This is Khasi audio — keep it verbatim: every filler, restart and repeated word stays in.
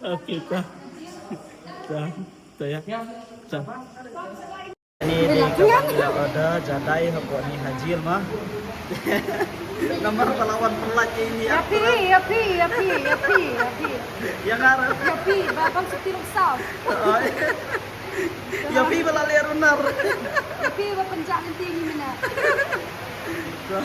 Okay, ta. Ta. Ta ya. Ta. Ni dei kaba ngi la order jadai hapoh ni ha jail ma. Namar ba la wan pynlait ïa ini. Ïa phi, ïa phi, ïa phi, ïa phi, ïa phi. Ïa nga ruh. Ïa phi, ba kam siti ruksaw. Oh, ïa. Ïa phi ba la leh runar. Ïa phi ba pynjah lynti ngi mynne. So.